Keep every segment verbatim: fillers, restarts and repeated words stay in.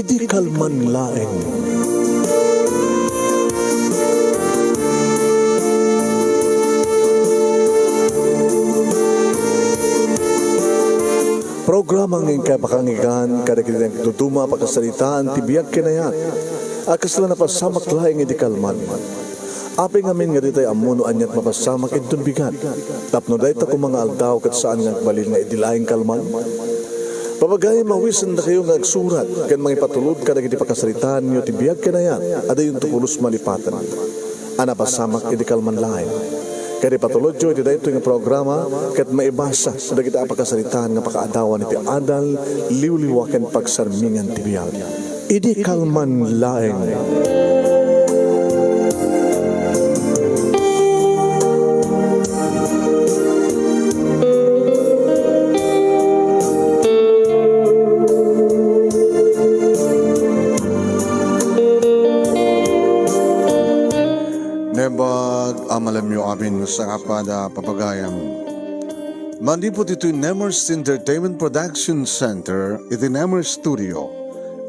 Idi kalman laeng. Programa nga inkay pakangigan kadagiti nagduduma a pakasaritaan ti biag ken ayat a kasla napasamak laeng idi kalman. Apay ngamin nga ditay ammo no aniat mapasamak inton bigat, tapno dayta koma nga aldaw ket saan nga agbalin nga idi laeng kalman? Papagayam, mawisendakayo nga agsurat ken mangipatulod kadagiti pakasaritaanyo ti biag ken ayat a diyonto pulos malipaten a napasamak idi kalman laeng. Ket ipatulodyo iti daytoy nga programa ket maibasa dagiti a pakasaritaan nga pakaadawan iti adal, liwliwa ken pagsarmingan ti biag. Idi kalman laeng. Naimbag a malamyo amin nga sangapad a papagayam. Manipud iti Nemers Entertainment Production Center iti Nemers Studio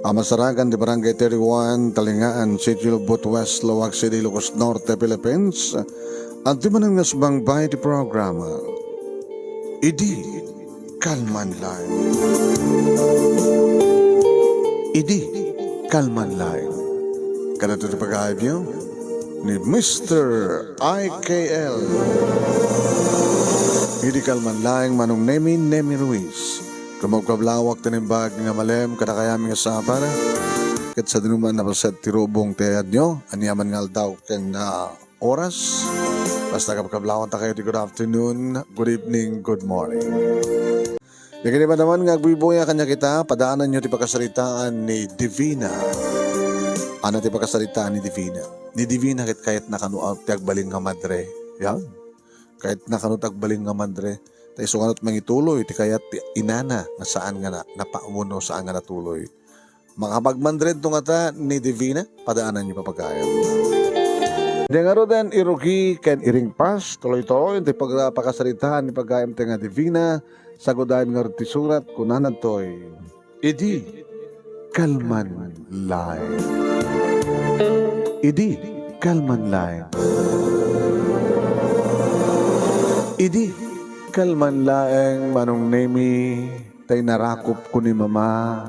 a masarakan ti Barangay thirty-one, Talingaan, City of Butuas, Laoag City, Ilocos Norte, Philippines, adtoy manen nga sumangbay ti programa. Idi kalman laeng. Idi kalman laeng. Kadagitoy ti pagayamyo ni Mister I K L. Idi kalman laeng, Manong Nemi, Nemi Ruiz. Kumabkablawak ti naimbag nga malem kadakayami nga sapara. Ket sadino man napaset ti rubong ti ayatnyo, aniaman nga aldaw ken, ah, oras. Basta kabkablawantakayo ti good afternoon, good evening, good morning. Dagiti madaman nga agbuybuya kaniak ita, padaananyo ti pakasaritaan ni Divina. Ania ti pakasaritaan ni Divina? Ni Divina ket kayatna kano ti agbalin nga madre. Yan. Kayatna kano ti agbalin nga madre. Ta isu kano ti mangituloy ti kayat ti inana nga saan nga na, napaammo no saan nga natuloy. Makapagmandre to ngata ni Divina, padaananyo, papagayam. Idi ngaruden, irugi ken iringpas, tuloy-tuloy ti pag-, pakasaritaan ni pagayam ti nga Divina, sagudayen ngarud ti surat, kunana toy, idi kalman laeng. Idi kalman laeng. Idi kalman laeng, Manong Nemi, tay narakop ko ni Mama,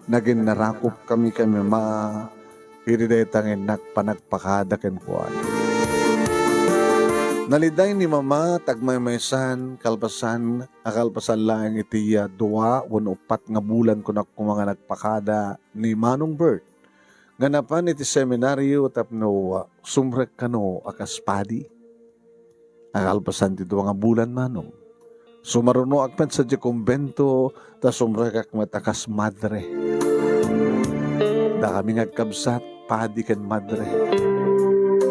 Nagin narakop kami ken Mama, idi dayta nga innak panagpakada kenkuana. Naliday ni Mama ti agmaymaysan, kalpasan, a kalpasan laeng iti, ah, dua wenno uppat nga bulan kunak koma nga nagpakada ni Manong Bert nga napan iti seminario tapno, ah, sumrek kano a kas padi. Akalpasan ti dua nga bulan, Manong, sumarunoak met sadiay kumbento ta sumrekak met a kas madre. Dakami nga agkabsat, padi ken madre.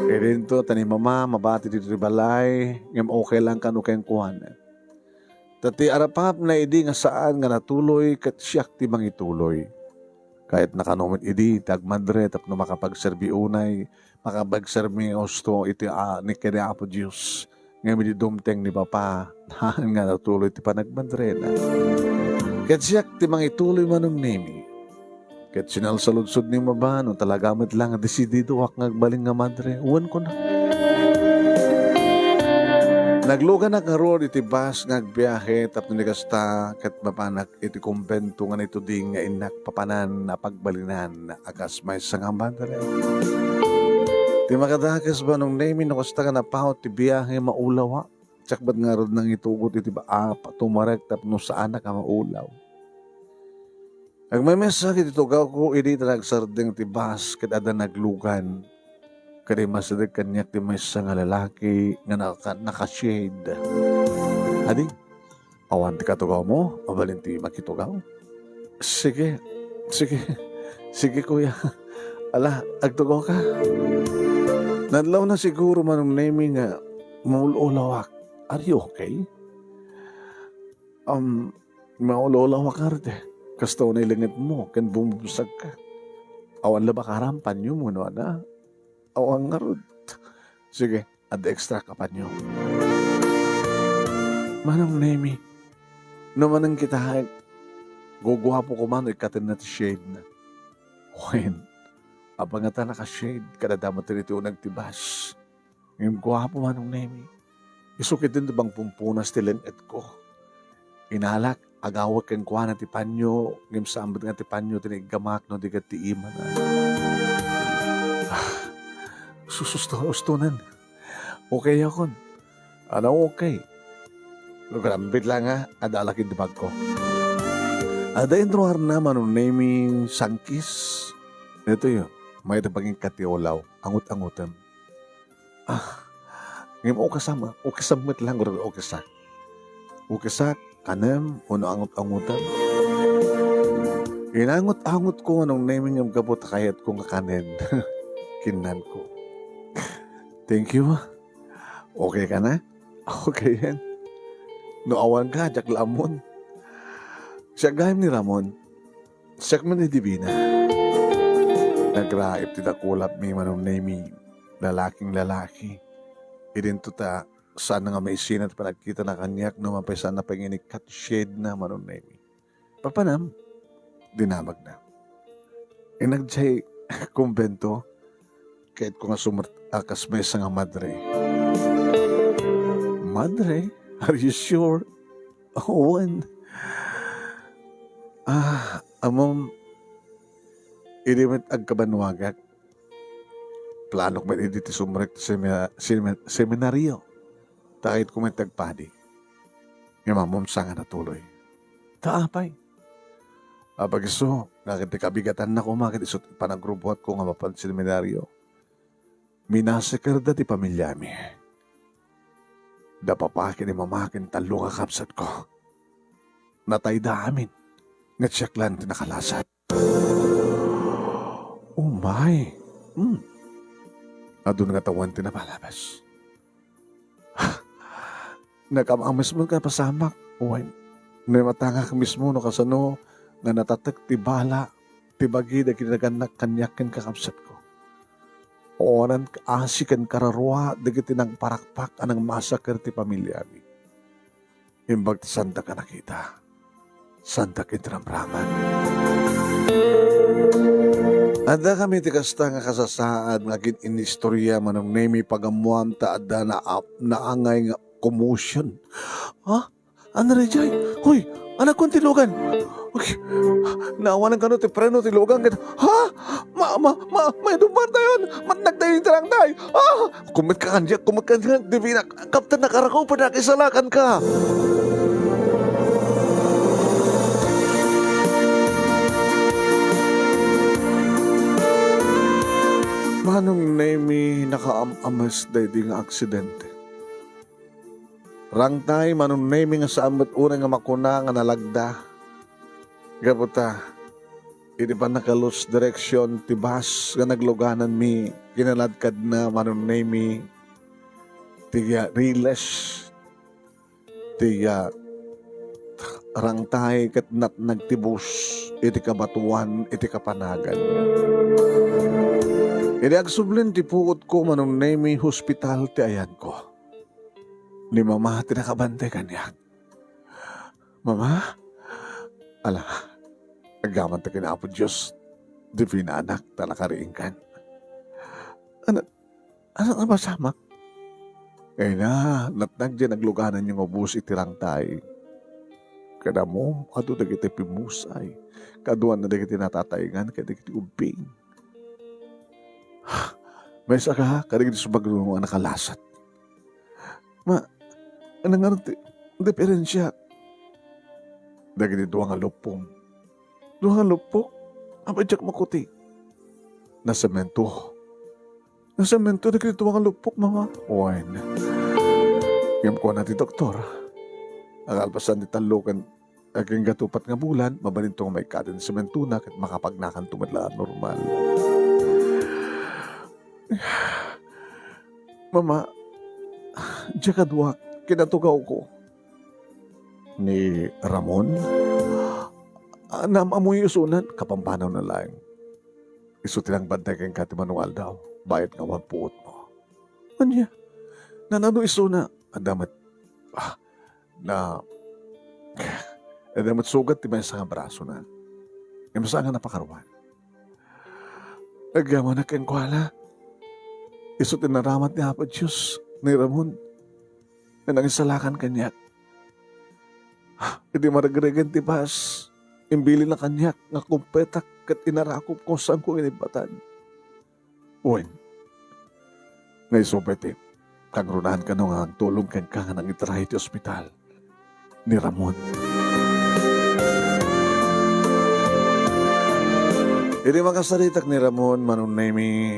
Idinto ta ni Mama mabati ditoy balay, ngem okay lang kano kenkuana. Ta ti arapapna idi nga saan nga natuloy ket siak ti mangituloy. Kayatna kano met idi ti agmadre tapno makapagserbi unay, makapagserbi nga husto iti, ah, ni ken ni Apo Dios. Ngem idi dumteng ni Papa, saan nga natuloy ti panagmadrena. Ket siak ti mangituloy, Manong Nemi. Ket sinalsaludsod ni Mama no talaga met la nga desididoak nga agbalin nga madre. Wen, kuna. Nagluganak ngarud iti bus nga agbiahe tapno ni kasta ket mapanak iti kumbento nga nituding nga innak papanan a pagbalinan a kas maysa nga madre. Ti makadakes, Manong Nemi, no kasta nga napaut ti biahe, maulawak. Siak met ngarud nangitugot iti ba-, a, tumarek tapno saanak a maulaw. Agmaymaysa iti tugawko idi ta nagsardeng ti bus ket adda naglugan. Ket immasideg kaniak ti maysa nga lalaki nga naka-, naka-shade. Adi, awan ti katugawmo? Mabalin ti makitugaw? Sige, sige, sige, kuya. Ala, agtugawka. Nadlawna siguro, Manong Nemi, nga maul-ulawak. Are you okay? Um, maul-ulawak ngarud. Kasta unay lengetmo ken bumubsagka. Awan la ba kaaram panyo, mano, ana? Awan ngarud. Sige, adda extra ka panyo. Manong Nemi, no maneng kita, guguapo koma no ikkatenna ti shade na. Wen, apay ngata naka-shade, kadada met ti uneg ti bus. Ngem guapo, Manong Nemi. Isu ketdin ti bangpumpunas ti leng-etko. Inalak, agawek kenkuana ti panyo, ngem saan met nga ti panyo ti naiggamak no di ket ti imana. Ah, sus, usto-, ustonen. Okay akon. Ano, okay? Nagrambit la nga, adda la ket di bagko. Adda inruarna, Manong Nemi, sangkis. Daytoy, mayat a bangin katiulaw, angut-angutem. Ah, ngem ukasam, ukasam met lang, ukasak. Ukasak, kanem, wenno angut-angutem. Inangut-angutko, Manong Nemi, ngem gapu ta kayatko nga kanen. Kinnanko. Thank you. Okay ka na? Okay yan. No awan ka, diak la ammon. Siak gayam ni Ramon. Siak met ni Divina. Nagraip ti dakulapmi, Manong Nemi. Lalaking lalaki. Idinto ta, saan nga maisina ti panagkitana kaniak no mapay saan a panginikkat shade na, Manong Nemi. Papanam, dinamagna. Inagdiay kumbento, kayatko nga sumrek a kas maysa nga madre. Madre? Are you sure? Wen. Ah, ammom, idi met agkabannuagak, planok met idi ti sumrek ti semina-, semi-, seminario. Ta kayatko met ti agpadi. Ngem ammom saan nga natuloy. Ta apay? Apay isu, nga ket ti kabigatanna koma ket isu ti panagrubuatko nga mapan seminario. Minasakerda ti pamiliami. Da papa ken ni mama ken tallo nga kabsatko. Natayda amin, ngem siak laeng ti nakalasat. Oh my! Hmm. Adun nga tawen ti napalabas. Nakam-amesmo nga pasamak, wen. Namatangak mismo no kasano nga natatek ti bala ti bagi dagiti nagannak kaniak ken kakabsatko. Awanan asi ken kararua dagiti nangparakpak a nangmasaker ti pamiliami. Imbag ti saandak a nakita, saandak iti ramraman. Addakami ti kasta nga kasasaad nga agin-inistorya, Manong Nemi, pagammoam ta adda na-, naangay nga commotion. Ha? Ano daydiay? Hoy, anakon ti lugan. Uy, naawanan kano ti preno ti lugan ket, ha? Ma, ma, ma, maidumpartayon! Matnagtayon ti rangtay! Ah! Kummet ka kaniak, kummet ka kaniak, Divina. Kaptan, nakarakup, nakisalakan ka. Manong Nemi, nakaam-ames daydi nga aksidente. Rangtay, Manong Nemi, nga saan met unay nga makuna nga nalagda. Gapu ta, idi pannaka-lose direction ti bus nga naglugananmi, kinaladkadna, Manong Nemi, ti, ah, riles, ti, ah, rangtay ket natnag ti bus iti kabatoan, iti kapanagan. Idi agsublen ti puotko, Manong Nemi, hospital ti ayanko. Ni Mama ti nakabantay kaniak. "Mama, ala, agyamanak ken Apo Dios, Divina, anak, ta nakariingkan." "Ano, ano nga masamak?" "Ay na, natnag diay naglugananyo nga bus iti rangtay. Kada mo, adu dagiti pimmusay, kaduana dagiti natatayngan ken dagiti ubbing. Maysa ka kadagiti sumagruno a nakalasat." "Ma, ano nga ti diferensia?" "Dagiti dua nga luppong." "Dua nga luppok? Apay diak makuti?" "Nasemento. Nasemento dagiti dua nga luppok, Mama." "Wen." Ngem kuna ti doktor, akalpasan ti tallo ken agingga ti uppat nga bulan, mabalinto nga maikkaten ti sementona ket makapagnakanto met la a normal. "Mama, diak kaduak, kinatugawko." "Ni Ramon?" "Ah, naam-ammoyo isunan, kapampanaw na laeng. Isu ti nangbantay kenka ti mano nga aldaw, bayat nga awan puotmo." "Ania? Nanano isuna?" "Adda met, ah, na, adda met sugat ti maysa nga brasona. Ngem saan nga napakaruan." Agyamanak kenkuana. Isu ti naramat ni Apo Dios ni Ramon nga nangisalakan kaniak. Idi maregregen ti bus, imbilinna kaniak nga kumpetak ket inarakopko, saanko inibbatan. Wen, nga isu pay ti kangrunaan kano nga agtulong kenka nga nangitray ti ospital ni Ramon. Idi makasaritak ni Ramon, Manong Nemi,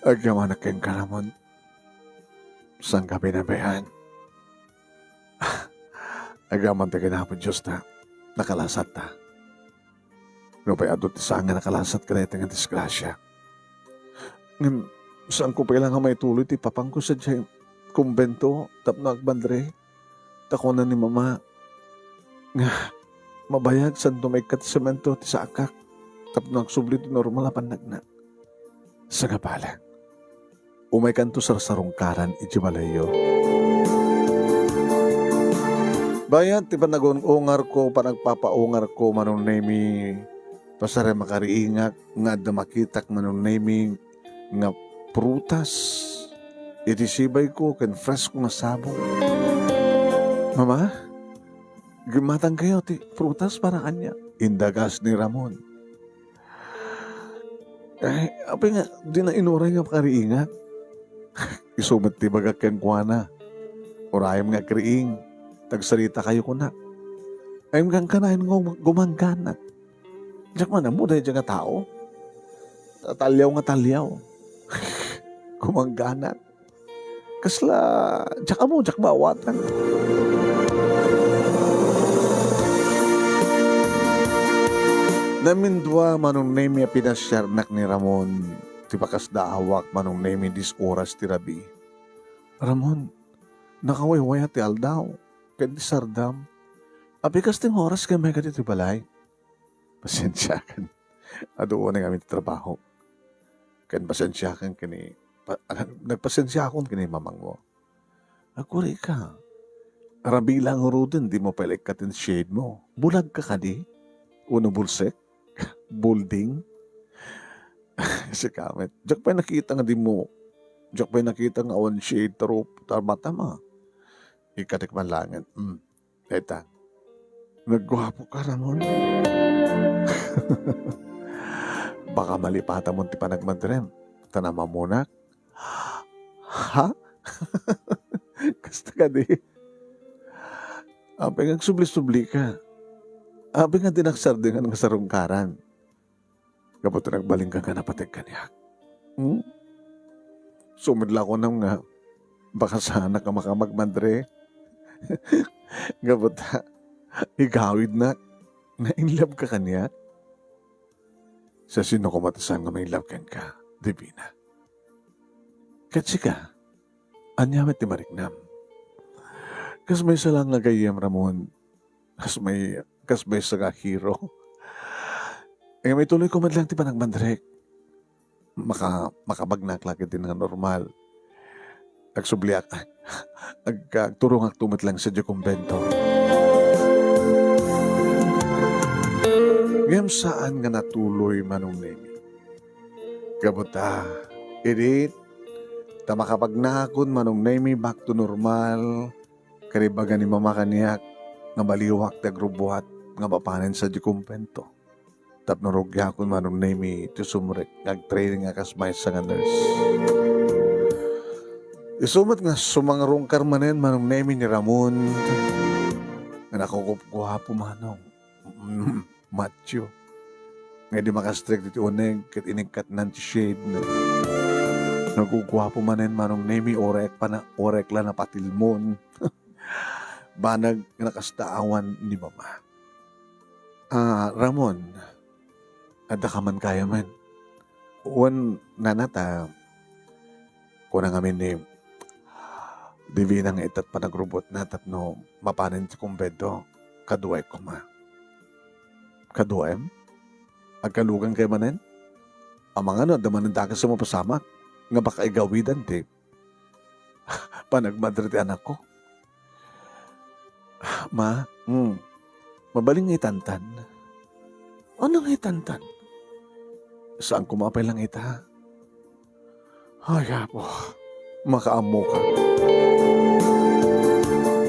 agyamanak kenka, Ramon. Sangka pinabayaan. Agyamanak kenka, Apo Dios, ta nakalasatta. Nupay adu ti saan nga nakalasat kadayta nga disgrasia. Ngem, saanko pay la nga maituloy ti papanko sadiay kumbento tapno agmandre. Ta kuna ni Mama nga mabayag santo maikkat ti semento ti sakak tapno agsubli ti normal a pannaknak. Sangabala, umaykanto sarsarungkaran iti balayyo. Bayat ti panagung-ungarko, panagpapaungarko, Manong Nemi, pasarem a kariingak nga adda makitak, Manong Nemi, nga prutas iti sibayko ken fresko nga sabong. "Mama, gimmatangkayo ti prutas para kaniak?" indagas ni Ramon. Ay, apay nga, dina inuray nga pakariingak. Isu met ti ibagak kenkuana. Urayem nga agriing, ta agsaritakayo kunak. Ay, kankanayon nga gumangganak. Diak man ammo daydiay nga tao. Taliaw nga taliaw. Gumangganak. Kasla, diak ammo, diak maawatan. Namindua, Manong Nemi, a pinasiarnak ni Ramon ti pakasdaawak, Manong Nemi, dis oras ti rabii. "Ramon, nakawaywayat ti aldaw, ken ti sardam. Apay kas ti nga oras nga immay kadi ti balay?" "Pasensiakan. Adu unay ngamin ti trabaho. Ken pasensiakan ken ni, pa-, nagpasensiakon ken ni mamangmo." "Agkurika. Rabii la ngaruden, dimo pay la ikkat ti shade mo. Bulagka kadi? Wenno bulsek? Bulding?" Sika met. Diak pay nakita nga dimo. Diak pay nakita nga awan shade ta roof, ta matama. Ikkatek man laengen. Hmm. Dayta, nagguapoka, Ramon. Baka malipatamon ti panagmadrem, ta namamonak. Ha? Kasta kadi? Apay nga agsubli-sublika? Apay nga dinak sardengan nga sarungkaran? Gapu ta nagbalinka nga napateg kaniak. Hmm? Sumidla ko nam nga baka saanak a makamagmadre. Gapu ta igawidnak nga in love ka kaniak. Sa sino koma ti saan nga ma-in love kenka, Divina? Ket sika, ania met ti mariknam? Kas maysa la nga gayyem, Ramon. Kas may, kas maysa nga hero. Ngem ituloyko met laeng ti panagmandrek. Maka-, makabagnak la ket di nga normal. Agsubliak, ag-, agturongakto met laeng sadiay kumbento. Ngem saan nga natuloy, Manong Nemi. Gapu ta, idi ta makabagnakon, Manong Nemi, back to normal, karibaga ni Mama kaniak nga baliwak ti agrubbuat nga mapanen sadiay kumbento. Tapno rugiakon, Manong Nemi, ti sumrek nga agtraining a kas maysa nga nurse. Isu met nga sumangrungkar manen, Manong Nemi, ni Ramon nga nakugupguapo, Manong. Matthew. Nga idi makastrek ditoy uneg ket inikkatnan ti shade na. Naguguapo manen, Manong Nemi, uray pana-, uray la napatilmon. Banag nga nakasdaawan ni Mama. Ah, Ramon, adda ka man gayamen. Wen, nana, ta kuna ngamin ni Divina nga itat panagrubbuatna tapno mapanen ti kumbento, kaduaek koma. Kaduaem? Agkalugan kayo manen? Amangan no adda manen dakes a mapasamak nga baka igawidan ti panagmadre ti anakko. Ma, hmm, mabalin nga itantan. Ano nga itantan? Saan koma pay langita? Ay, Apo, makaammoka.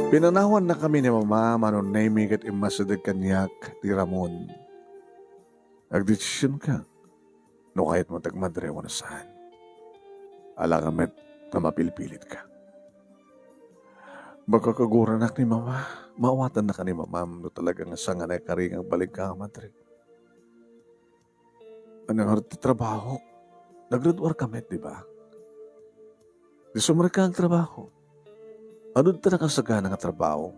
Pinanawannakami ni Mama, Manong Nemi, ket immasideg kaniak ni Ramon. Agdesisionka no kayatmo ti agmadre wenno saan. Alaka met nga mapilpilitka. Baga kaguranak ni Mama, maawatannaka ni Mamam no talaga nga saan nga naikari nga agbalinka nga madre. Ania ngarud ti trabaho? Naggraduarka met, di ba? Di sumrekka nga agtrabaho. Adu ti nakasagana nga trabaho?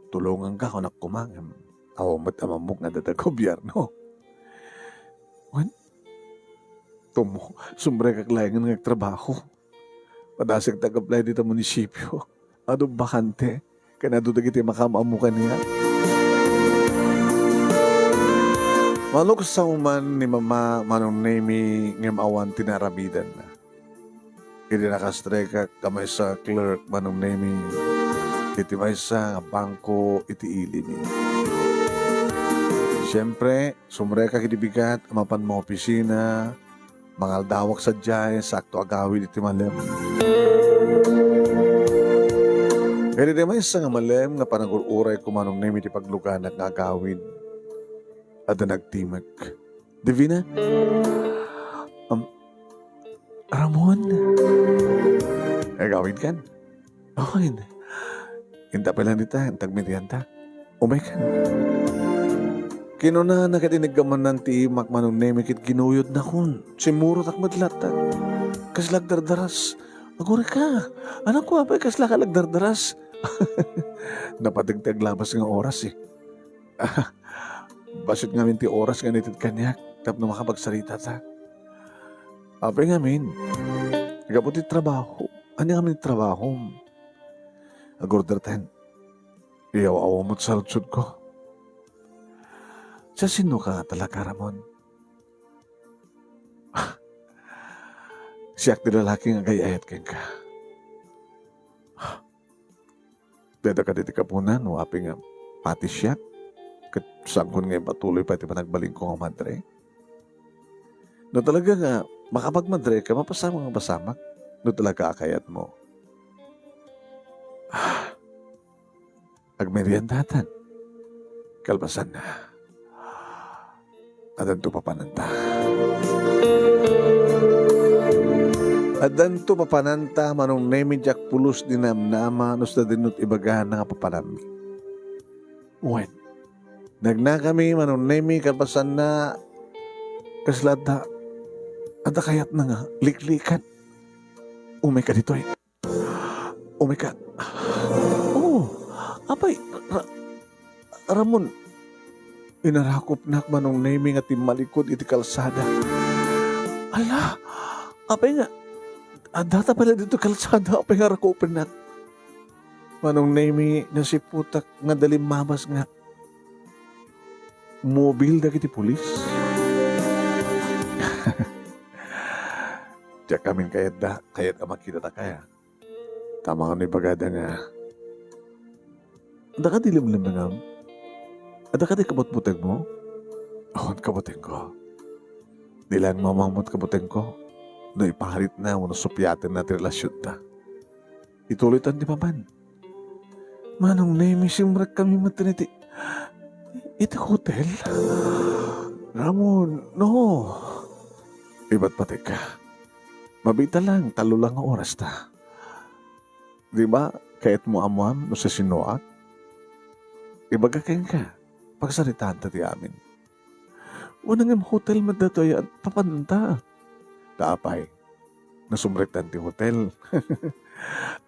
Tulonganka kunak koma ngem awan met a mammok nga adda ti gobyerno. Wen, tumo, sumrekak laengen nga agtrabaho. Padasek ti ag-apply dita munisipio. Adu bakante. Ken adu dagiti makaam-ammo kaniak. Maluksaw man ni Mama, Manong Nemi, ngem awan ti naaramidanna. Idi nakastrekak a maysa a clerk, Manong Nemi, iti maysa nga bangko iti ilimi. Siempre, sumrekak iti bigat a mapan maopisina, mangaldawak sadiay, sakto agawid iti malem. Ket iti maysa nga malem nga panagur-urayko, Manong Nemi, iti pagluganak nga agawid, adda nagtimek. Divina? Um, Ramon? Agawidkan? Awan. Inta pay lang dita, inta agmerienda. Umaykan. Kinunana ket iniggamannan ti imak, Manong Nemi, ket ginuyodnakon. Simmurotak met latta. Kasla agdardaras. Agurayka. Anak ko, apay, kaslaka agdardaras? Napateg ti aglabas nga oras, eh. Bassit ngamin ti oras nga inted kaniak tapno makapagsaritata. Apay ngamin, gapu ti trabaho. Ania ngamin ti trabahom? Agurderten. Iyaw-aw met saludsodko. Siasinoka nga talaga, Ramon? Siak ti lalaki nga agay-ayat kenka. Dayta kadi ti gapuna no apay nga pati siak ket saankon nga ipatuloy pay ti panagbalinko nga madre? No talaga nga makapagmadreka, mapasamak nga mapasamak no talaga a kayatmo. Ah, agmeriendatan. Kalpasanna, addanto papananta. Addanto papananta, Manong Nemi, diak pulos ti namnama no sadino ti ibagana nga papananmi. Wen, nagnakami, Manong Nemi, kalpasanna, kasla adda, adda kayatna nga liklikan. Umayka ditoy. Umayka. Oh, apay, Ra-, Ramon, inarakopnak, Manong Nemi, nga timmalikod iti kalsada. Ala, apay nga, addata pay ditoy kalsada, apay nga rakupennak? Manong Nemi, nasiputak nga dalimmabas nga mobil dagiti pulis. Diak ngamin kayatda, kayat a makitata kaya. Ta amangan no ibagada nga, adda kadi lemlemmengam? Adda kadi kabutbutegmo? Awan kabutengko. Di laeng mamamot kabutengko no iparitna wenno supiatenna ti relasionta. Ituloytan ti papan. Manong Nemi, simrek kami met iti, iti hotel. Ramon, no. Ibatbatek ka. Mabiit lang, tallo lang nga oras ta. Di ba, kayatmo ammoam no sasinoak? Ibaga kenka, pagsaritaanta ti amin. Wen, ngem hotel met datoy, papananta. Ta apay, nasumrektan ti hotel.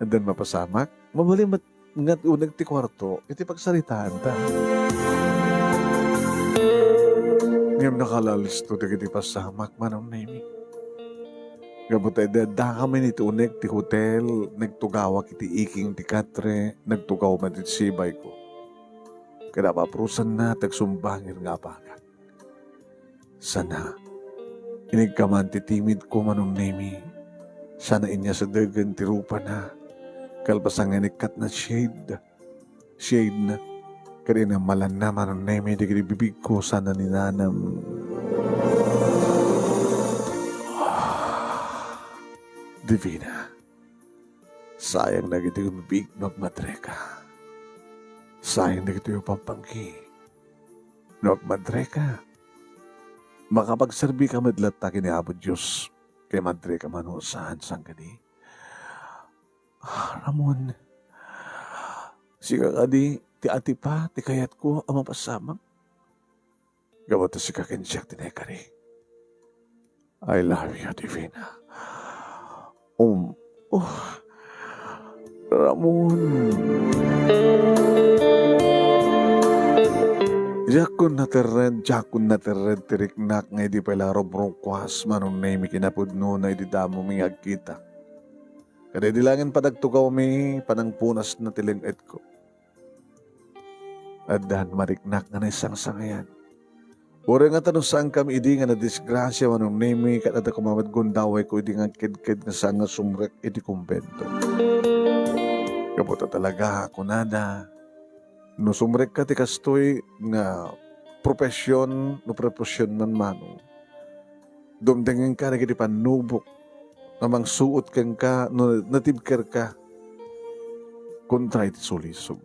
Addan mapasamak, mabalin met nga uneg ti kuarto iti pagsaritaanta. Ngem nakalalisto dagiti pasamak, Manong Nemi. Gapu ta idi addakamin iti uneg ti hotel, nagtugawak iti iking ti katre, nagtugaw met iti sibayko. Kada papurosanna, ti agsumbangir nga apakan. Sana, inigkaman ti timidko, Manong Nemi. Sana inyasidegen ti rupana. Kalpasan nga inikkatna shade, shade na. Ket inammalanna, Manong Nemi, dagiti bibigko sana ni nanam. Divina, sayang dagiti umbibig no agmadreka. Sayang dagiti pampangki no agmadreka. Makapagserbika met latta ken ni Apo Dios ken madreka man no saan, saan kadi? Ah, Ramon, sika kadi ti atipa ti kayatko a mapasamak? Gapu ta sika ken siak ti naikari. I love you, Divina. Um, oh, Ramon. Diakon naterred, diakon naterred ti riknak nga idi pay la rubrukwas, Manong Nemi, kinapudnona idi damo mi nga agkita. Kada idi la ngen panagtugawmi, panangpunasna ti leng-etko. Addan mariknak nga naisangsangayan. Uray ngata no saankami idi nga nadisgrasia, Manong Nemi, ket adda koma met gundawayko idi nga agkedked nga saan nga sumrek iti kumbento. Gapu ta talaga, kunada, no sumrekka ti kastoy nga profesion, no profesion man, Manong, dumtengenka dagiti pannubok nga mangsuot kenka no natibkerka kontra iti sulisog.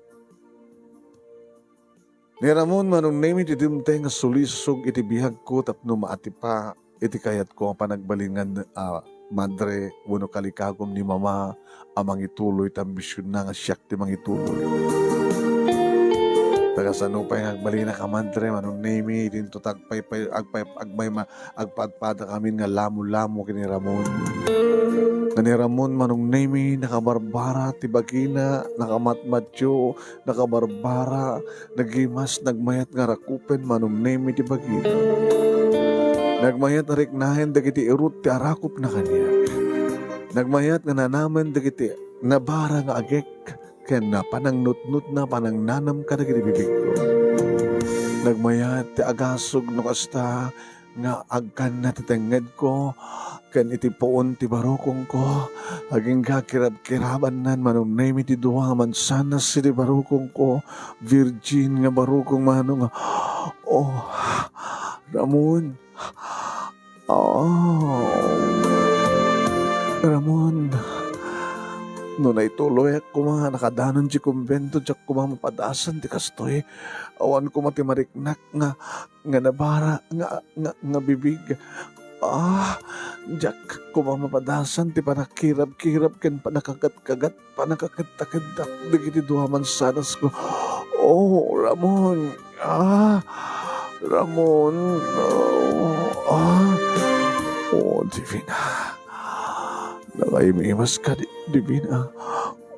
Ni Ramon, Manong Nemi, ti dumteng nga sulisog iti biagko tapno maatipa iti kayatko a panagbalin nga, ah, madre wenno kalikagum ni Mama a mangituloy ti ambisionna nga siak ti mangituloy. Ta kasano pay nga agbalinak a madre, Manong Nemi, idinto ta agpaypay-, agpay-, agmayma-, agpadpadakamin nga lamo-lamo ken ni Ramon. Nga ni Ramon, Manong Nemi, nakabarbara ti bagina, nakamatmatio, nakabarbara, nagimas, nagmayat nga rakupen, Manong Nemi, ti bagina. Nagmayat a riknaen dagiti irut ti arakupna kaniak. Nagmayat nga nanamen dagiti nabara nga agek ken panangnutnotna, panangnanam kadagiti bibigko. Nagmayat ti agasog no kasta nga agkanna ti tengngedko ken iti puon ti barukongko. Agingga kirabkirabannan, Manong Nemi, ti dua nga mansanas iti barukongko. Virgin nga barukong, Manong. Oh, Ramon. Oh, Ramon. No naituloyak koma, nakadanon ti kumbento, diak koma mapadasan ti kastoy. Awan koma ti mariknak nga nga nabara, nga, nga, nga bibig. Ah, diak koma mapadasan ti panakirabkirab ken panakakatkagat, panakakedtakeddak dagiti dua mansanasko. Oh, Ramon. Ah, Ramon. Oh, ah. Oh, Divina. Nakaimimas ka, Di-, Divina.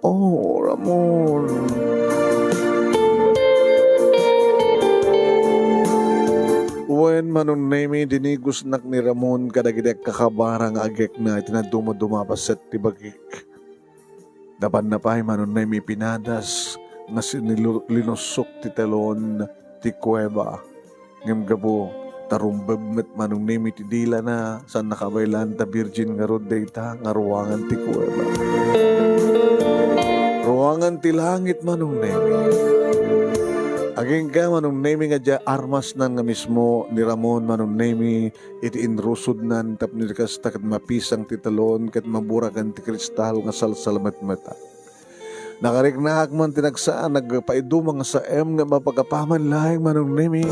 Oh, Ramon. Wen, Manong Nemi, dinigusnak ni Ramon kadagiti agkakabara nga agekna iti nadumaduma a paset ti bagik. Napanna pay, Manong Nemi, pinadas nga sinilu-, linussok ti telon ti kuweba. Ngem gapu ta rumbeb met, Manong Nemi, ti dilana, saanna kabaylaan ta birgin ngarud dayta nga ruangan ti kuweba. Ruangan ti langit, Manong Nemi. Agingga, Manong Nemi, nga diay armasnan nga mismo ni Ramon, Manong Nemi, iti inrusodnan tapno iti kasta ket mapisang ti telon ket maburaken ti kristal nga salsalmetmetan. Nakariknaak man ti nagsaan, nagpaiduma nga saem nga mapagapaman laeng, Manong Nemi.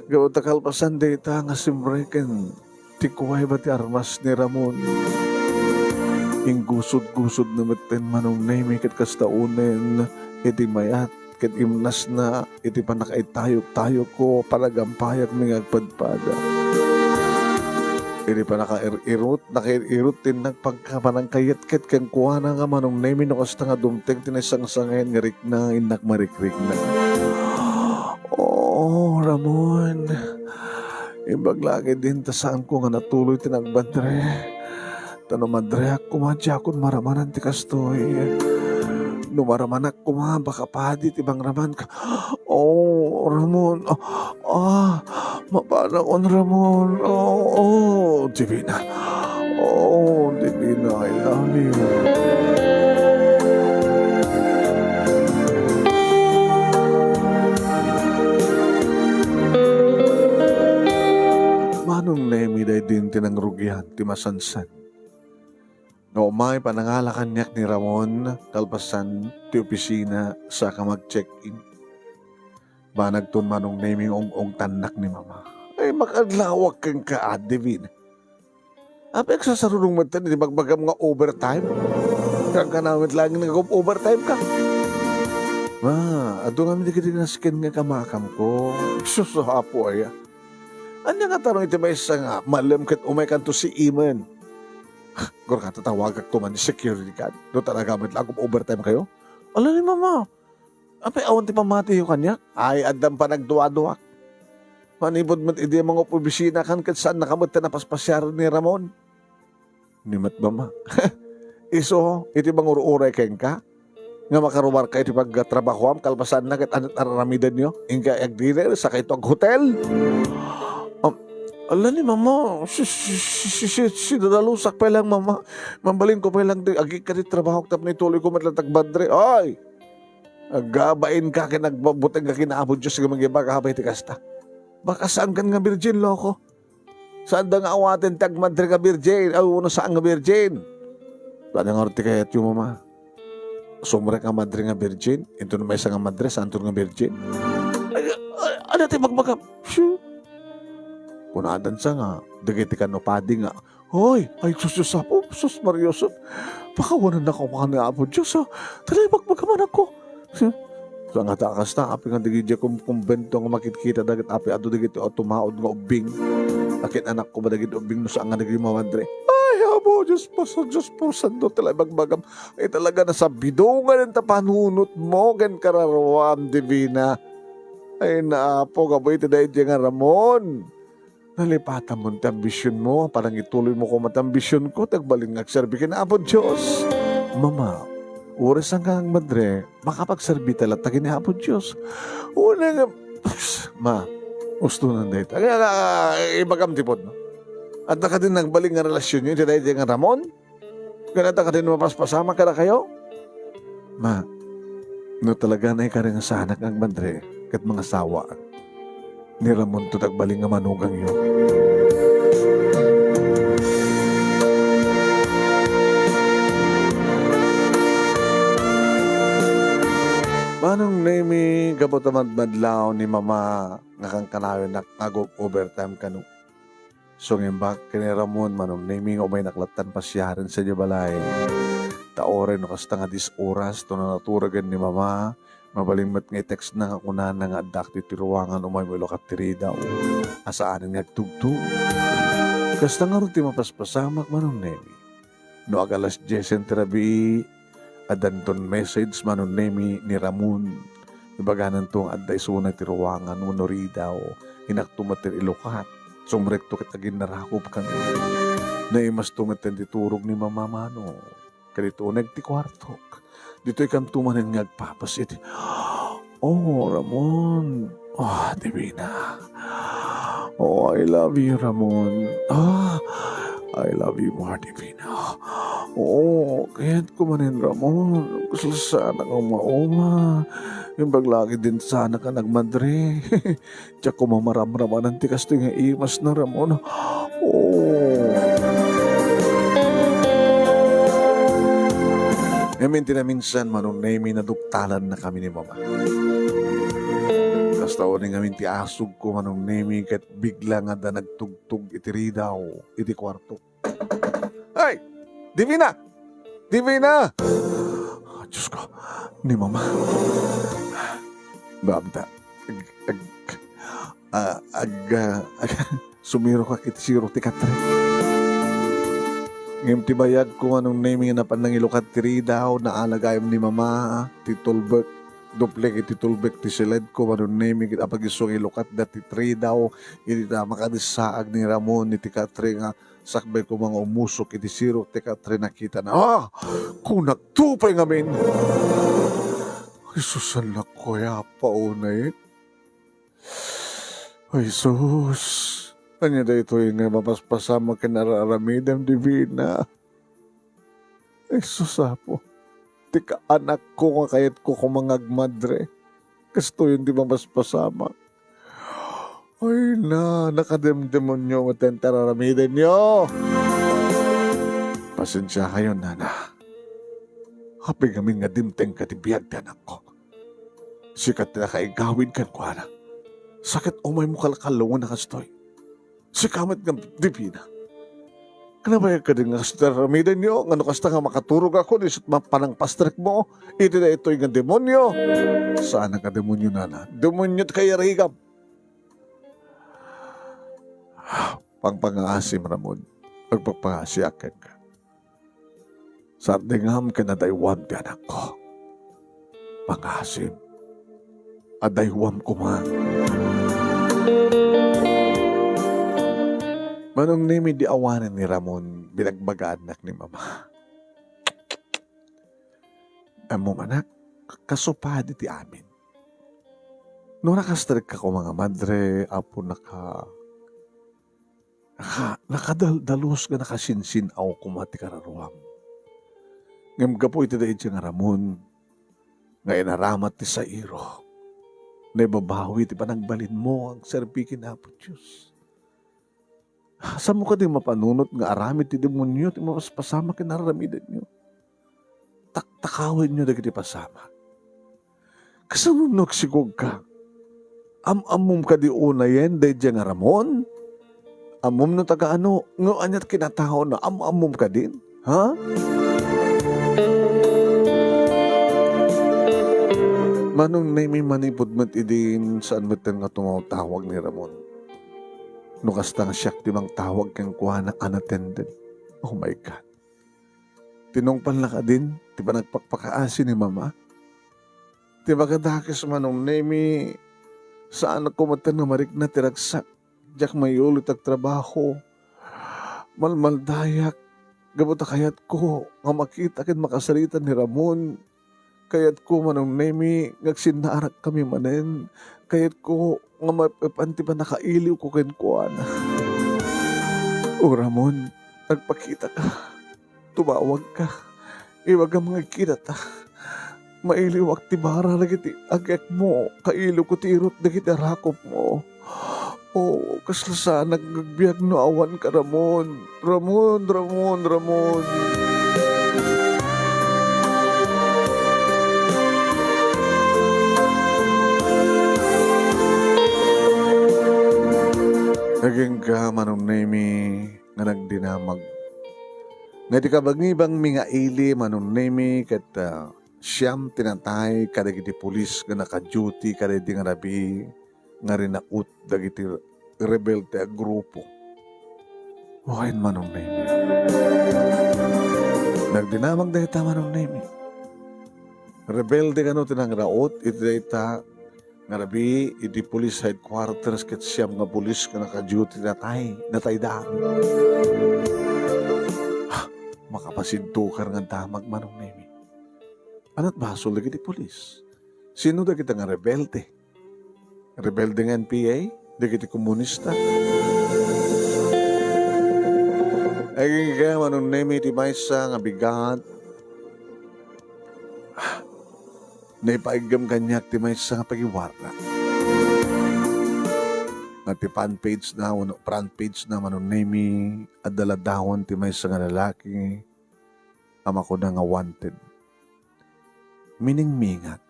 Gapu ta kalpasan dayta nga simreken ti kuweba ti armas ni Ramon. Inggusod-gusodna metten, Manong Nemi, ket kasta unen iti mayat ket imnasna iti pannakaitayok-tayokko, panagampayakmi nga agpadpada. Iti pannakair-irot, nakair-irot ti innak pagka-, panangkayatket kenkuana nga, Manong Nemi, no kasta nga dumteng ti naisangsangayan nga rikna, innak marikrikna. Oh, Ramon, imbag la ketdin ta saanko nga natuloy ti nagmadre. Ta no madreak koma, diakon maramanan ti kastoy. No maramanak koma, baka padi ti bangramanka. Oh, Ramon. Ah, ah, mapanakon, Ramon. Oh, oh, Divina. Oh, Divina, I love you. Manong Nemi, daydi ti nangrugian ti masansan. No umay, panangala kaniak ni Ramon, kalpasan ti opisina, saka mag-check-in. Banagton Manong Nemi nga ung-ungtannak ni Mama. Ay, makadlawak kenka, Divina. Apay, agsasarunong metten iti bagbagam nga overtime? Kankana met laeng nga ag-overtime ka. Ma, adu ngamin dagiti nasken nga kamakamko. Sus, Apo aya. Ania nga tarong iti maysa nga malem ket umaykanto siimen? Gurka, tatawagakto man ni security guard. No talaga met la ag-overtime kayo? Ala ni Mama. Apay, awan ti pammatiyo kaniak? Ay, addan panagduaduak. Manipud met idi mangup-obisina kan ket saannaka met ti napaspasiaren ni Ramon. Ni met Mama. Isu, iti mangur-uray kenka, nga makaruarka iti pagtrabahoam, kalpasanna ket ania ti ar-aramidenyo? Inka agdiner, saka ito aghotel? Um, ala ni Mama, si, si, si, si, si, sidadalusak pay lang, Mama. Mabalinko pay lang ti agikka ti trabahok tapno ituloyko met la ti agmadre. Ay! Agbabainka ken agbutengka ken Apo Dios nga mangibaga pay ti kasta. Baka saankan nga virgin, loko. Saanda nga awaten ti agmadre nga virgin, aw, no saan nga virgin. Ania ngarud ti kayatyo, Mama? Sumrek nga madre nga virgin, inton maysa nga madre, saanton nga virgin? Ay, ay, ania ti bagbagam? Shoo! Kunadansa nga, dagiti kano padi nga, "Hoy, ay, sus, Dios, Apo, sus, Maria, sus, pakawanennaka koma ni Apo Dios, ah. Talaga, bagbagam, anakko." Sangata kasta, apay nga dagiti kum-, kumbento nga makitkita dagiti apay adu dagiti tumaud nga ubbing. Akin anak ko ba dagiti ubbing no saan nga dagiti mamadre? Ay, Apo Dios, Dios, Dios, Santo, talaga, bagbagam. Ay, talaga, nasabidongan ta panunot mo ken kararuam, Divina. Ay, naapo, gapu iti daydi nga Ramon. Nalipatam mo ti ambision mo, panangituloy mo koma ti ambision ko, ti agbalin nga agserbi ken Apo Dios. Mama, uray saan nga agmadre, makapagserbi ta latta ken Apo Dios. Una nga, ma, ustonan dayta. Kaya nga, ibagam ti pudno. Adda kadi nagbalin nga relasionyo iti daydi nga Ramon? Ken adda kadi mapaspasamak kadakayo? Ma, no talaga nga ikari nga saanak nga agmadre ket mangasawaak, ni Ramonto ti agbalin nga manugangyo. Manong Nemi, gapu ta madmadlaw ni Mama nga kankanayonak nga ag-overtime kano. Sungimbak ken ni Ramon, Manong Nemi, nga umaynak lattan pasiaren sadiay balay. Ta uray no kasta nga dies oras, no naturagen ni Mama, mabalin met nga i-textna nga kunana nga addaak ti ruangan, umaymo ilukat ti ridaw a saanen nga agtugtog. Kasta ngarud ti mapaspasamak, Manong Nemi. No ag-alas diesen ti rabii, addanton message, Manong Nemi, ni Ramon. Ibagananto nga adda isuna iti ruangan wenno ridaw. Inakto met ti ilukat. Sumrekto ket aginnarakop kami. Naimasto met ti turog ni Mama, Manong. Kadito uneg ti kuartok. Ditoy kanto manen nga agpapas iti, "Oh, Ramon. Ah, Divina. Oh, I love you, Ramon. Ah, I love you more, Divina. Oh, kayatko manen, Ramon. Kasla saanak nga umauma. Imbag la ketdin saanak nga nagmadre." Diak koma maramramanan ti kastoy nga imasna, Ramon. Oh. Ngamin ti naminsan, Manong Nemi, naduktalannakami ni Mama. Kasta unay ngamin ti asugko, Manong Nemi, ket bigla nga adda nagtugtog iti ridaw iti kuarto. Ay! Divina! Divina! Ah, Diyos ko, ni Mama. Baamta. Ag-, ag-, ah, ag-, ah, ag-, sumirok ak iti sirok ti katre. Ngem ti bayag ko, Manong Nemi, nga napan nangilukat ti ridaw, naala gayam ni Mama, ti tulbek, duplek iti tulbek ti siled ko, Manong Nemi, ket apag isu nga ilukat dati ridaw, iti ta makadissaag ni Ramon, iti katre nga sakbay koma nga umusok iti sirok ti katre, nakitana. Ah! Kunak, tupay ngamin! Ay, sus, anak ko, ya pa unay. Ay, sus. Ania daytoy nga mapaspasamak ken ar-aramidem, Divina? Ay, sus, Apo. Ti kaanakko nga kayatko koma nga agmadre. Kastoyen ti mapaspasamak. Ay na, nakademdemonyo met ti ar-aramidenyo. Pasensiakayon, nana. Apay ngamin nga dimteng kadi biag ti anakko? Sika ti nakaigawid kenkuana. Sa ket umaymo kalkalloen a kastoy. Sika met nga dipina. Nabayag kadi nga kasta aramidenyo, nga no kasta nga makaturogak isut' panangpastrekmo iti daytoy nga demonio? Saan a demonio, nana. Demonio ti kayarigam. Pangpangaasim, Ramon. Agpangpaasiak kenka. Sardengam ken adaywam ti anakko. Pangaasim. Adaywam koma. Manong Nemi, idi awanen ni Ramon, binagbagaannak ni Mama. Ammom, anak, kasu padi ti amin. No nakastrekka koma nga madre, apo, naka-, naka-, nakadaldalus nga nakasinsin-aw koma ti kararuam. Ngem gapu iti daydi nga Ramon nga inaramat ti sairo, naibabawi ti panagbalinmo nga agserbi ken Apo Dios. Saanmo kadi mapanunot nga aramid ti demonio ti mapaspasamak ken aramidenyo? Taktakawenyo dagiti pasamak. Kasano no agsigugka? Am-ammom kadi unayen daydiay nga Ramon? Ammom no taga ano, nga aniat kinataona, am-ammom kadin? Ha? Manong Nemi, manipud met idin, saan metten nga tumawtawag ni Ramon. No kasta nga siak ti mangtawag kenkuana unattended. Oh my God. Tinungpalna kadin ti panagpakpakaasi ni Mama. Ti makadakes, Manong Nemi, saanak koma metten nga marikna ti ragsak. Diak mayulo ti agtrabaho. Malmaldayak gapu ta kayatko nga makita ken makasarita ni Ramon. Kayatko, Manong Nemi, nga agsinnaarak kami manen. Kayatko nga maep-epan ti pannakailiwko kenkuana. O Ramon, agpakitaka. Tumawagka. Ibagam nga agkitata. Mailiwak ti bara dagiti agekmo, kailiwko ti irut dagiti arakupmo. Oh, kasla saanak nga agbiag no awanka, Ramon. Ramon, Ramon, Ramon. Agingga, Manong Nemi, nga nagdinamag. Nga iti kabangibangmi nga ili, Manong Nemi, ket, ah, siam ti natay kadagiti pulis nga naka-duty kadaydi nga rabii nga rinaut dagiti rebelde a grupo. Wen, Manong Nemi. Nagdinamag dayta, Manong Nemi. Rebelde kano ti nangraut iti dayta nga rabii idi police headquarters ket siam nga police nga naka-duty natay, natayda. Ha, makapasidtukar nga damag, Manong Nemi. Ania't basol dagiti police? Sino dagita nga rebelde? Rebelde nga N P A? Dagiti komunista? Agingga, Manong Nemi, ti maysa nga bigat. Naipaiggem kaniak ti maysa nga pagiwarna. Nga ti fan page na, wenno front page na, Manong Nemi, adda ladawan ti maysa nga lalaki a makuna nga wanted. Miningmingat.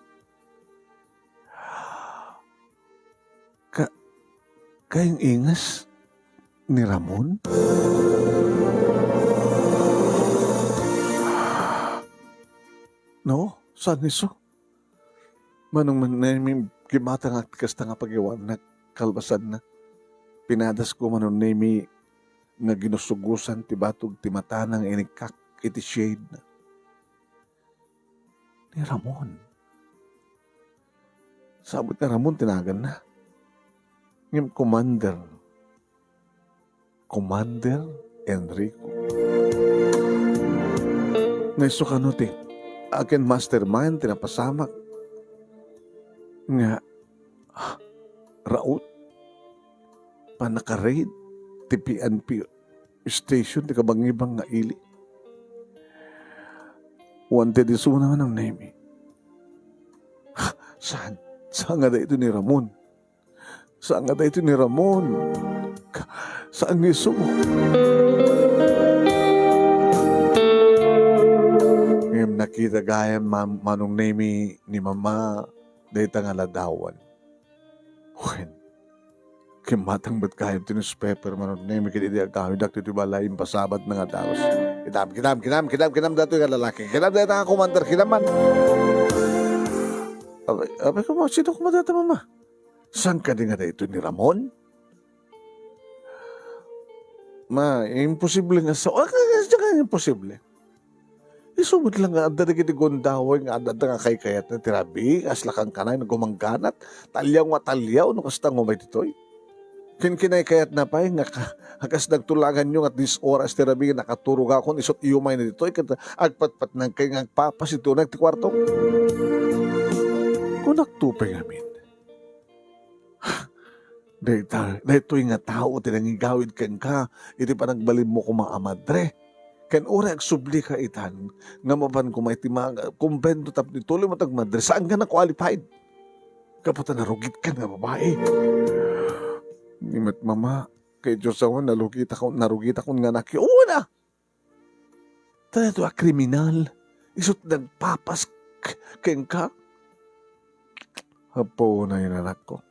Ka-, kaing-inges ni Ramon? No, saan isu? Manong Nemi, kimatangak ti kasta nga pagiwarna kalpasanna. Pinadasko, Manong Nemi, nga ginusugosan ti batog ti matana nga inikkak iti shade na. Ni Ramon. Sabot nga Ramon ti naganna. Ngem Commander. Commander Enrico. Nga isu kano ti akin mastermind ti napasamak nga, ah, raut, pannaka-raid ti P N P station ti kabangibang nga ili. Wanted isuna, Manong Nemi. Ha, saan? Saan nga daytoy ni Ramon? Saan nga daytoy ni Ramon? Ka-, saan nga isu? Ita gayam, Manong Nemi, ni Mama dayta nga ladawan. Wen, kimmatang met gayam ti newspaper, Manong Nemi, ket idi agawidnak ditoy balay, impasabatna nga dagus. Kidam, kidam, kidam, kidam, kidam daytoy nga lalaki. Kidam dayta nga commander, kidam man. Abay, abay, koma, sino koma dayta, Mama? Saan kadi nga daytoy ni Ramon? Ma, imposible nga sa-, ah, ka-, ka-, ka-, imposible. Isu met lang nga adda dagiti gundaway nga adda nga kaykayatna ti rabii, kasla kankanay nga gumangganat, taliaw nga taliaw no kasta nga umay ditoy. Ken kinaykayatna pay nga ka-, kas nagtulaganyo nga diyes oras ti rabii, nakaturogakon, isut' iyo umay na ditoy, ket agpatpatnag kay nga agpapas iti uneg ti kuarto. Kunakto pay ngamin, Dayta-, daytoy nga tao ti nangigawid kenka iti panagbalinmo koma a madre. Ken uray agsublika itan nga mapan koma iti ma-, kumbento tapno ituloy mo ti agmadre, saan nga na-qualified. Gapu ta narugitkan nga babai. Ni met, Mama, kay Dios awan, narugitakon, narugitakon nga anak. Una! Ta daytoy a kriminal, isut' nagpapas k-, kenka. Apo, nayan, anakko.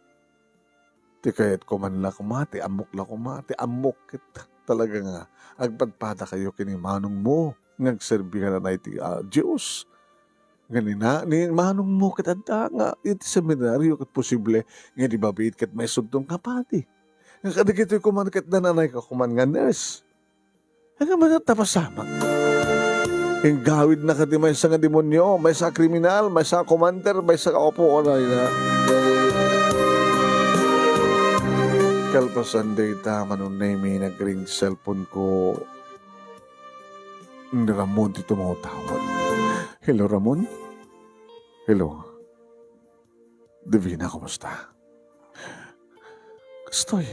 Ti kayatko man la koma, ti ammok la koma, ti ammok ket talaga nga agpadpadakayo ken ni manongmo nga agserbi kanana iti, ah, Dios. Nga ni na-, ni manongmo ket adda nga iti seminario ket posible nga di mabiit ket maisudton nga padi. Nga kadagitoy koma ket nananayka koma nga nurse. Ania man ti napasamak? Inggawidna kadi maysa nga demonio, maysa a kriminal, maysa a commander, maysa a, apo, anay na. Kalpasan dayta, Manong Nemi, nagring ti cellphone ko. Ni Ramon ti tumawtawag. Hello, Ramon? Hello. Divina, kumusta? Kastoy.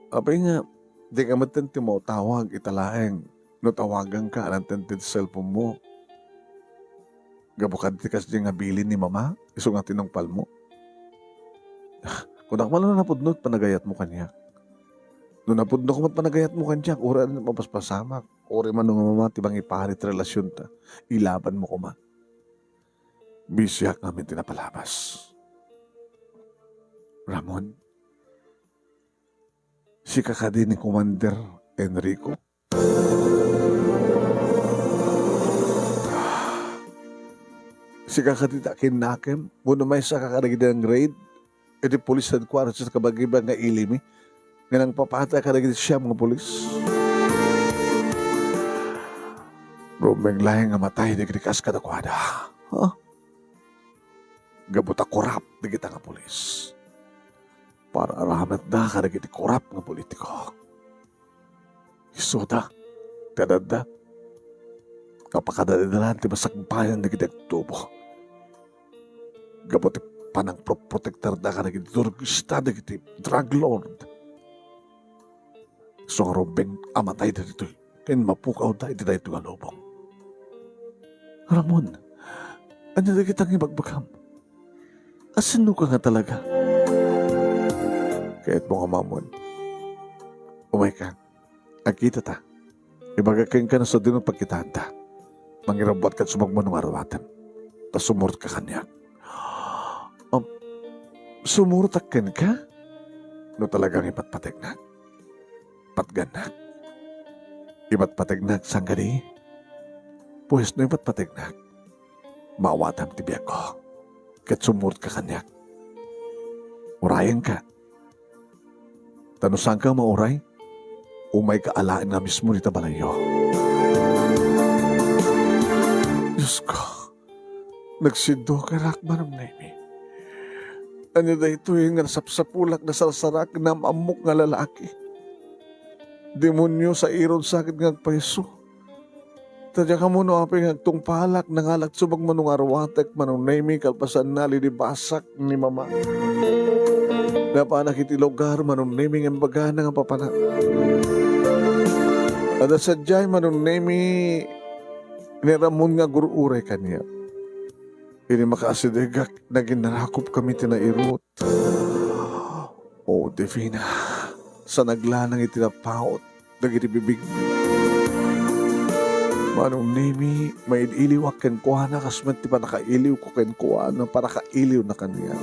Apay nga, dika metten ti mautawag ita laeng no tawaganka, alanten ti cellphone mo. Gapu kadi ti kasdi nga bilin ni Mama, isu nga tinungpalmo. Kunak man no napudno ti panagayatmo kaniak. No napudno koma ti panagayatmo kaniak, uray adda ti mapaspasamak, uray mano nga Mama ti mangipari ti relasionta, ilabanmo koma. Bisiak ngamin ti napalabas. Ramon, sika kadi ni Commander Enrico? Sika kadi ti akinnakem wenno maysaka kadagiti nang-raid iti police headquarters ket kabagibagiak nga ilimi nga nangpapatay kadagiti siam nga pulis? Rumbeng laeng nga matay dagiti kas kadakuada. Ha? Gapu ta korap dagita nga pulis. Para aramatda kadagiti korap nga politiko. Isuda, ti adda nga pakadadalan ti masakbayan dagiti agtubo. Gapu ti panangproprotektarda kadagiti turista, dagiti drug lord. Isu nga rumbeng a matayda ditoy ken mapukawda iti daytoy nga lubong. Ramon, ania dagita nga ibagbagam? Asinoka nga talaga? Kayatmo nga ammoen. Umayka. Agkitata. Ibagak kenka no sadino pagkitaenta. Mangirabbuatka sumagmamano nga aruatem. Ta sumurotka kaniak. Um, sumurotak kenka? No talagang ipatpategnak. Patgannak. Ipatpategnak, saan kadi? Pues, no ipatpategnak, maawatam ti biagko, ket sumurotka kaniak. Urayenka. Ta no saanka mauray, umayka alaen nga mismo dita balayyo. Diosko, nagsiddo ka, Manong Nemi. Ania daytoy nga nasapsapulak, nasarsarak, naam-ammok nga lalaki? Demonio, sairon sakit nga agpayso. Ta diak ammo no apay nga agtungpalak, nangalak sumagmamano nga aruatek, Manong Nemi, kalpasanna, linibasak ni Mama. Napanak iti lugar, Manong Nemi, nga imbagana nga papanak. Adda sadiay, Manong Nemi, ni Ramon nga agur-uray kaniak. Idi makaasidegak, naginnarakopkami ti nairut. O, Divina, sa naglanang iti napaut dagiti bibig. Manong Nemi, maid-iliwak kenkuana, kas met ti pannakailiwko kenkuana, pannakailiwna kaniak.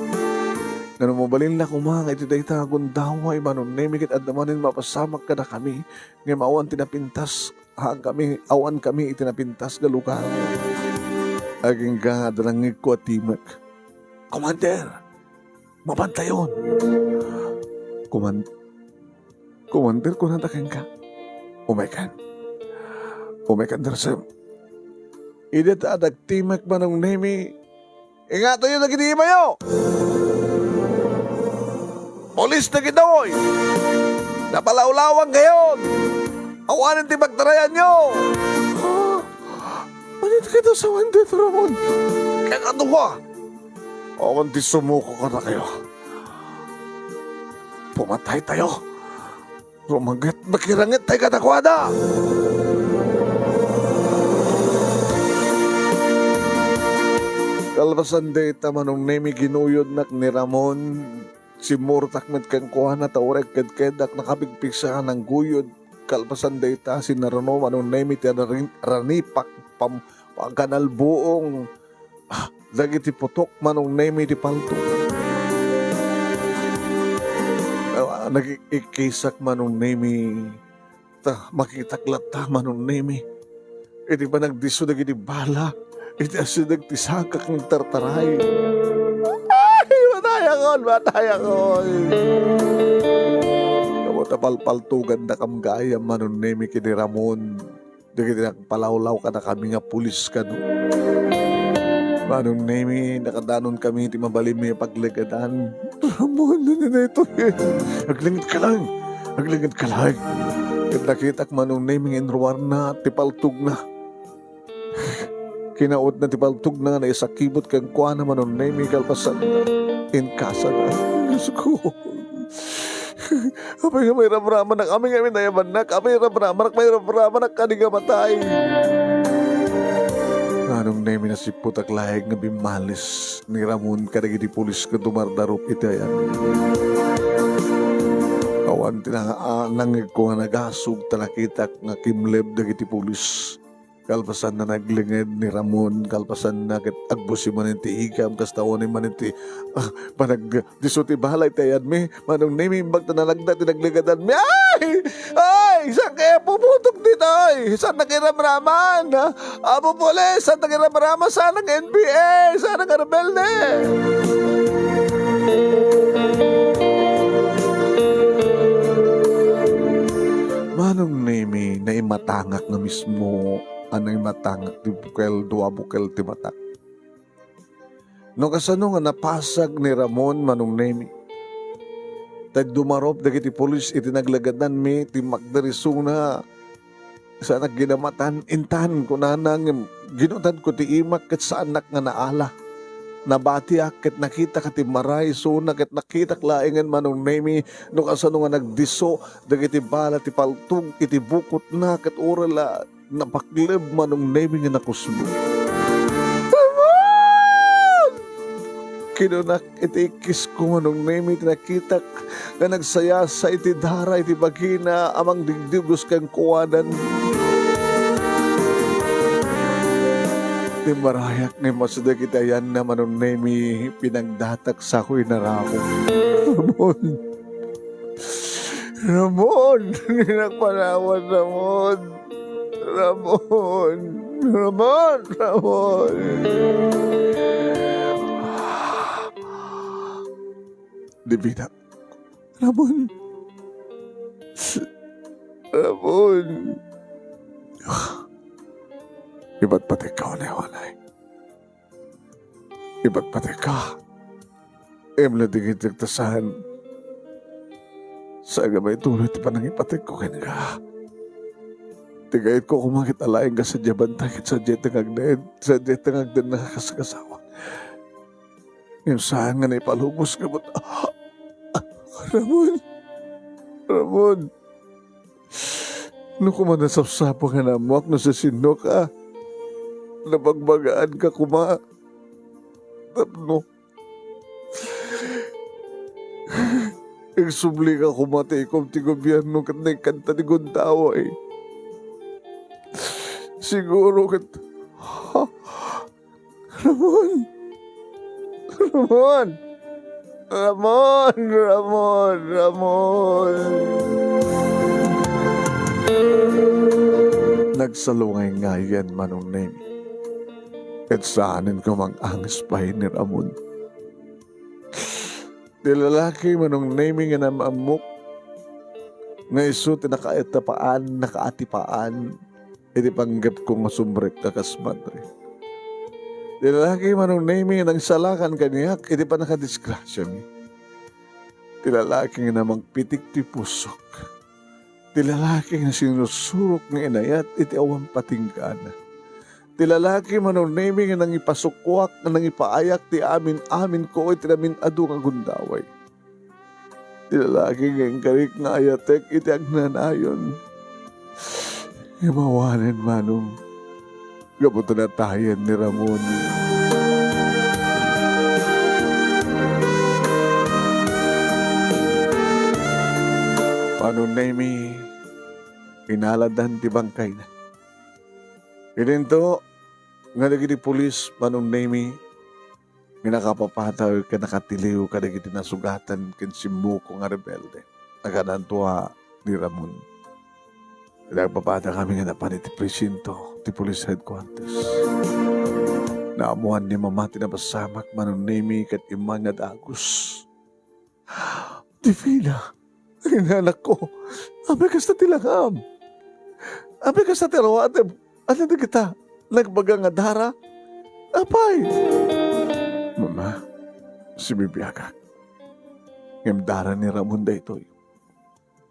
Ngem no mabalinla koma nga iti dayta a gundaway, Manong Nemi, ket adda manen mapasamak kadakami, ngem awan ti napintas, haan kami, awan kami iti napintas nga lugar. Agingga, adda nangngegko a timek. "Commander, mapantayon!" Kuman-, "Commander," kunada kenka. "Umaykan. Umaykan, Darsem. Idi ta agtimek, Manong Nemi, ingatoyo dagiti imayo! Pulis dagitoy! Napalawlawangkayon! Awanen ti pagtarayanyo!" "Ha? Ania ti kadasawan dayta, Ramon?" "Kaya kaduha, awan ti sumuko kadakayo. Pumataytayo. Rumanget, makirangettay kadakuada." Kalpasan dayta, Manong Nemi, ginuyodnak ni Ramon. Simmurtak met kenkuana ta uray agkedkedak, nakapigpigsa a nangguyod. Kalpasan dayta, sinarano, Manong Nemi, ti rarin-, ranipak, pam-, pagkanalbuong, ah, dagiti putok, Manong Nemi, ti palto. Ah, nagikkisak, Manong Nemi, ta makitak latta, Manong Nemi, iti panagdisso dagiti bala iti asideg ti sagak nga agtartaray. Ay, matayakon, matayakon! Ngem ta palpaltogandakam gayam, Manong Nemi, ken ni Ramon dagiti nagpalawlaw kadakami nga pulis kano. Manong Nemi, nakadanon kami iti mabalinmi a paglegedan. "Ramon, ania daytoy?" "Aglengetka laeng! Aglengetka laeng!" Ket nakitak, Manong Nemi, nga inruarna ti paltogna. Kinautna ti paltogna nga naisakibut kenkuana, Manong Nemi, kalpasan inkasana. Diosko! Apay nga mairamramanak? Amin nga amin nayabannak. Apay nga iramramanak? Mairamramanak kadi nga matay. Manong Nemi, nasipputak laeng nga bimmalis ni Ramon kadagiti pulis nga dumardarup iti ayan. Awan ti na-, a-, nangngegko nga nagasug ta nakitak nga kimleb dagiti pulis. Kalpasanna, naglenged ni Ramon, kalpasanna ket agbusi manen ti igam, kasta unay manen ti, ah, panagdisso ti bala iti ayanmi. Manong Nemi, imbag ta nalagda ti naglegedanmi. Ay! Ay! Saan kaya puputok ditoy? Saan nakiramraman? Ah, Apo Pulis, saan nakiramraman? Saan ang N P A? Saan ang rebelde? Manong Nemi, naimatangak nga mismo. Anay matangak ti bukel, dua bukel ti matak. No kasano nga napasag ni Ramon, Manong Nemi, ta dumarup dagiti pulis iti naglegedanmi, timmakder isuna, saanak ginamatan, intan, kunana, ngem ginutanko ti imak ket saannak nga naala. Nabatiak ket nakitak a timmaray isuna ket nakitak laengen, Manong Nemi, no kasano nga nagdisso dagiti bala ti paltog iti bukotna ket uray la napakleb, Manong Nemi, nga nakusbong. Aman! Kinunak iti ikkisko, Manong Nemi, ti nakitak nga nagsayasa iti dara iti bagina a mangdigdigos kenkuanan. Timmarayak nga immasideg iti ayanna, Manong Nemi, pinagdatak sa ako inarako. Ramon! Ramon! Dinak panawan, Ramon! Ramon! Ramon! Ramon! Divina! Ramon! Ramon! Ipatpatekka, unay, unay. Ipatpatekka. Imla dagiti agtasan. Saan nga maituloy ti panangipatekko kenka. Ti gayatko koma ket alaenka sadiay bantay ket sadiay tengagnen, sadiay tengagnen nga kas-, kasawa. Ngem saan nga naipalubos nga but-, Ramon! Ramon! No koma nasapsapa nga naammoak no siasinoka, nabagbagaanka koma tapno Agsublika koma ti ikom ti gobierno ket naikanta ti gundaway. Siguro ket, ha? Ramon! Ramon! Ramon! Ramon! Ramon! Nagsalungay ngayen, Manong Nemi. Ket saanen ko mang-anges pay ni Ramon. Ti lalaki, Manong Nemi, nga naam-ammok nga isu ti nakaatipaan, nakaatipaan iti panggepko nga sumrekka kas madre. Ti lalaki, Manong Nemi, nga nangsalakan kaniak iti pannakadisgrasiami. Ti lalaki nga namangpitik ti pusok. Ti lalaki nga sinusurok nga inayat iti awan patinggaanna. Ti lalaki, Manong Nemi, nga nangipasukoak, nga nangipaayak ti amin-aminko iti namin-adu nga gundaway. Ti lalaki nga inkarik nga ayatek iti agnanayon. Imawanen, Manong. Gapu ta natayen ni Ramon. Manong Nemi, inaladan ti bangkayna. Idinto nga dagiti pulis, Manong Nemi, nga nakapapataw ken nakatiliw kadagiti nasugatan ken simmuko nga rebelde. Nagkadanto a ni Ramon. Nagpapadakami nga napan iti presinto ti police headquarters. Naammoan ni Mama ti napasamak, Manong Nemi, ket immay nga dagus. Divina, inanakko, apay kasta ti langam? Apay kasta ti aruatem? Ania dagita nagbaga nga dara? Apay? Mama, sibibiagak. Ngem dara ni Ramon daytoy.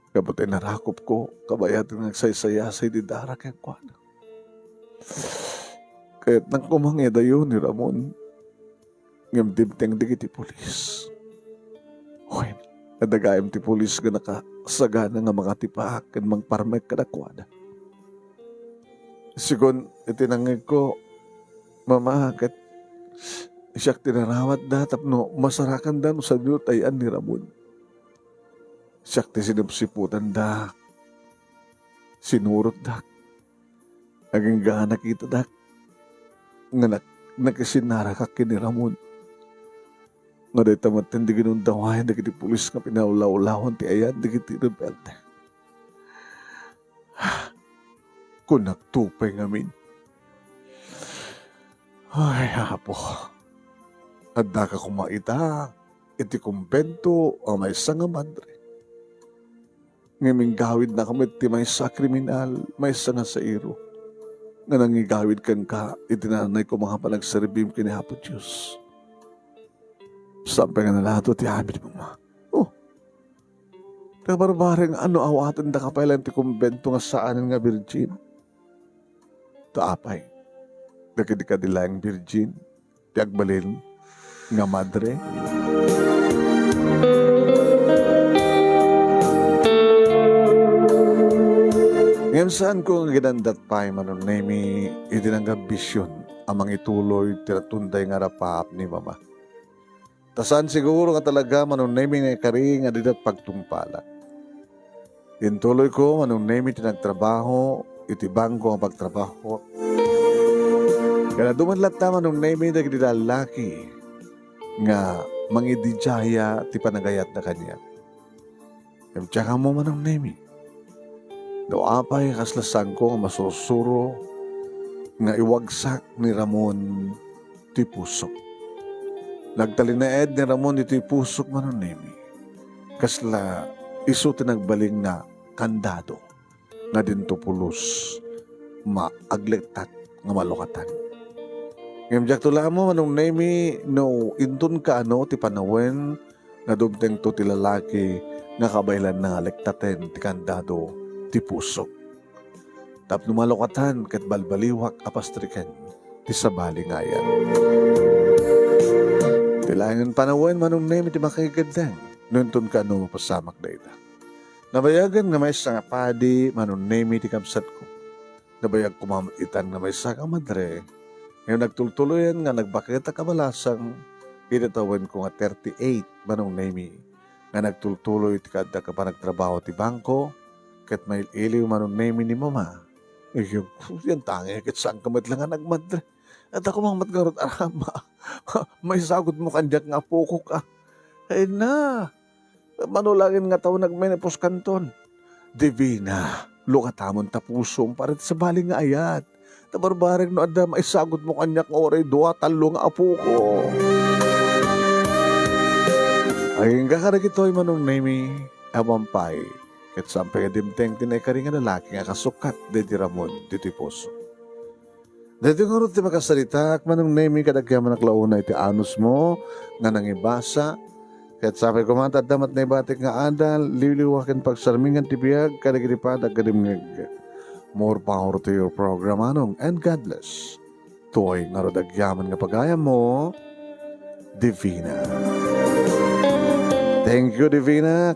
Gapu ta inarakupko, kabayatan nga agsaysayasay ti dara kenkuana. Kayatnak koma nga idayo ni Ramon, ngem dimteng dagiti pulis. Wen, adda gayam ti pulis nga nakasagana nga mangatipaak ken mangparmek kadakuada. Sigun iti nangngegko, Mama, ket siak ti narawatda tapno masarakanda no sadino ti ay-an ni Ramon. Siak ti sinipsiputanda, sinurotda. Agingga nakitadak nga nak-, nakisinarakak ken ni Ramon. Nga dayta met ti ginundawayan dagiti pulis nga pinalawlawan ti ayan dagiti rebelde. Kunak to pay ngamin, "Ay, Apo, addaka koma ita iti kumbento a maysa nga madre." Ngem inggawidnak met ti maysa a kriminal, maysa nga sairo, nga nangigawid kenka iti nanay koma nga panagserbim ken ni Apo Dios. Saan pay nga nalato ti amin, Mama? Oh, kabarbareng, ano, awatendaka pay laeng ti kumbento nga saanen nga birgin? Ta apay, dagiti kadi laeng birgin ti agbalin nga madre? Ngem saanko nga ginandat pay, Manong Nemi, iti nanggabision a mangituloy ti natunday nga rapaap ni Mama. Ta saan siguro nga talaga, Manong Nemi, nga ikari nga didak pagtungpalak. Intuloyko, Manong Nemi, ti nagtrabaho iti bangko nga pagtrabaho. Ken adu met latta, Manong Nemi, dagiti lallaki nga mangididiaya ti panagayatda kaniak. Ngem diak ammo, Manong Nemi, no apay kasla saanko nga masursuro nga iwagsak ni Ramon ti pusok. Nagtalinaed ni Ramon ditoy pusok, Manong Nemi. Kasla isu ti nagbalin nga kandado nga dinto pulos ma-, aglektat nga malukatan. Ngem diakto la ammo, Manong Nemi, no inton kaano ti panawen nga dumtengto ti lalaki nga kabaelanna nga lektaten ti kandado ti pusok. Tapno malukatan ket balbaliwak a pastriken ti sabali nga ayan. Ti laengen panawen, Manong Nemi, ti makiggaddeng no inton kaano mapasamak dayta. Nabayagen nga maysa nga padi, Manong Nemi, ti kabsatko. Nabayag koma met itan nga maysa nga madre, ngem nagtultuloyen nga nagbaketak a balasang iti tawenko nga thirty-eight, Manong Nemi, nga nagtultuloy ti kaaddak a panagtrabaho ti bangko, ket mail-iliw, Manong Nemi, ni Mama Iyo, yan tangi, ket saanka met la nga nagmadre. Adda koma met ngarud a rama. Maisagutmo kaniak nga apokok, a. Ay na, mano laeng nga tao nagmenopause kanton. Divina, lukatamon ta pusom, parit, sabali nga ayat. Ta barbarek no adda maisagutmo kaniak nga uray dua, tallo nga apokok. Agingga kadagitoy, Manong Nemy, awan pay. Ket saan pay nga dimteng ti naikari nga lalaki nga kasukkat daydi ramon ditoy puso. Daytoy ngarud ti makasaritaak, Manong Nemy, kad agyamanak la unay iti anusmo nga nangibasa. Ket sapay koma ta adda met naibatik nga adal, liwliwa ken pagsarmingan ti biag kadagiti pay nga agdengngeg. More power to your program, Manong, and God bless. Toy ngarud agyaman nga pagayammo, Divina. Thank you, Divina.